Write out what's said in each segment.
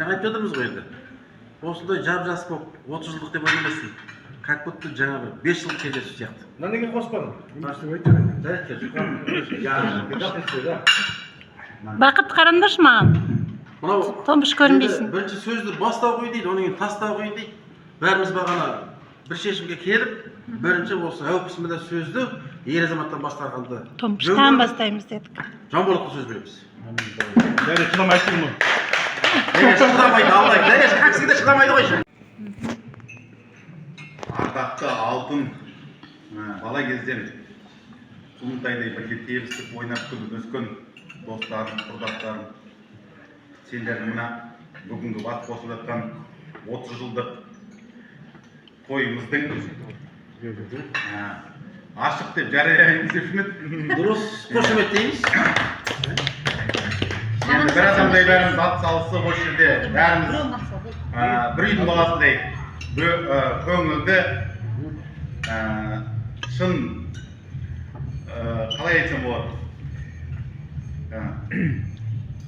Жаңа айтып жатырмыз ғой енді. Осындай жап жас болып, 30 жылдық деп ойламайсың. Как будто жаңа бір 5 жылдық кездесу сияқты. Мына неге қоспадың? Жарайды. Бақыт, қараңдаршы маған. Мынау Томбыш көрінбейсің. Енді бірінші сөзді бастау қиын дейді, одан кейін тастау қиын дейді. Бәріміз бағана бір шешімге келіп, бірінші осы әу бісміллә сөзді ер азаматтан бастағанды жөн Томбыштан көрдік. бастаймыз дедік. Жанболатқа сөз береміз. Дәрі шыдамайсың ғой. Дәреш шыдамайды, алдайды. Дәреш, как всегда, шыдамайды ғой. Ардақты алтын, бала кезден құлынтайдай бірге тебісіп, ойнап, күліп өскен достарым, құрдастарым, сендердің мына бүгінгі бас қосып жатқан 30 жылдық тойымыздың ашық деп жариялаймыз деп едік. Дұрыс, қошеметтейміз. Енді бір адамдай бәріміз ат салысып, осы жерде бәріміз бір үйдің баласындай көңілді, шын, қалай айтсам болады,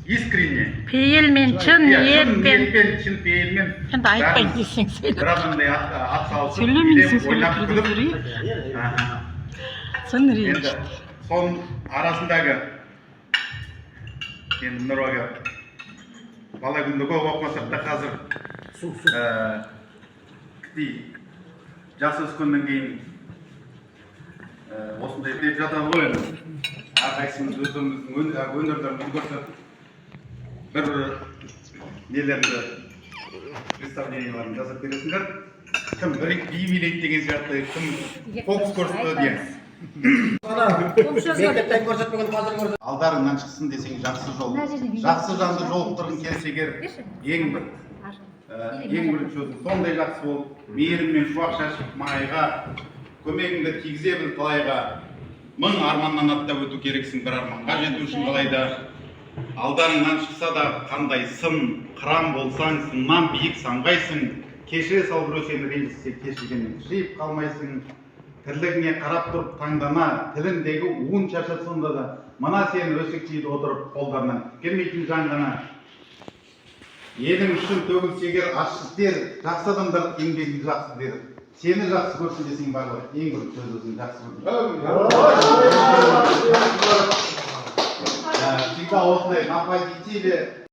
искренне. Пейілмен, шын Иә, шын ниетпен. ниетпен, шын пейілмен. Енді айтпайды Бәріміз десең, сөйле. бір адамдай ат салысып, Сөйлемейсің, билеп, ойнап, сөйлеп күліп. жүрейін. Сын Енді ренжіді. соның арасындағы енді Нұраға бала күнде көп оқымасақ та, қазір кіти жас өскеннен кейін осындай деп жатады ғой. Енді әрқайсымыз өздеріміздің өнерлерімізді көрсетіп, бір бір нелерді, представленияларын жасап бересіңдер. Кім бір би билейді деген сияқты, кім фокус көрсетеді деген. Мектептен көрсетпеген қазір көрсет. Алдарыңнан шықсын десең жақсы жол, жақсы жанды жолықтырғың келсе егер, ең бірінші сөзің сондай жақсы бол. Мейіріммен шуақ шашып маңайға, көмегіңді тигізе біл талайға. Мың арманнан аттап өту керексің бір арманға жету үшін қалай да. Алдарыңнан шықса да қандай сын, қыран болсаң, сыннан биік самғайсың. Кешіре сал, біреу сені ренжітсе, кешіргеннен кішірейіп қалмайсың. Тірлігіңе қарап тұрып таңдана, тіліндегі уын шашады сонда да. Мына сені өсектейді отырып қолдарынан келмейтін жан ғана. Елің үшін төгілсе егер ащы тер, жақсы адамдар еңбегің жақсы дер. Сені жақсы көрсін десең барлығы, ең бірінші өз өзің жақсы көр. Всегда осындай на позитиве.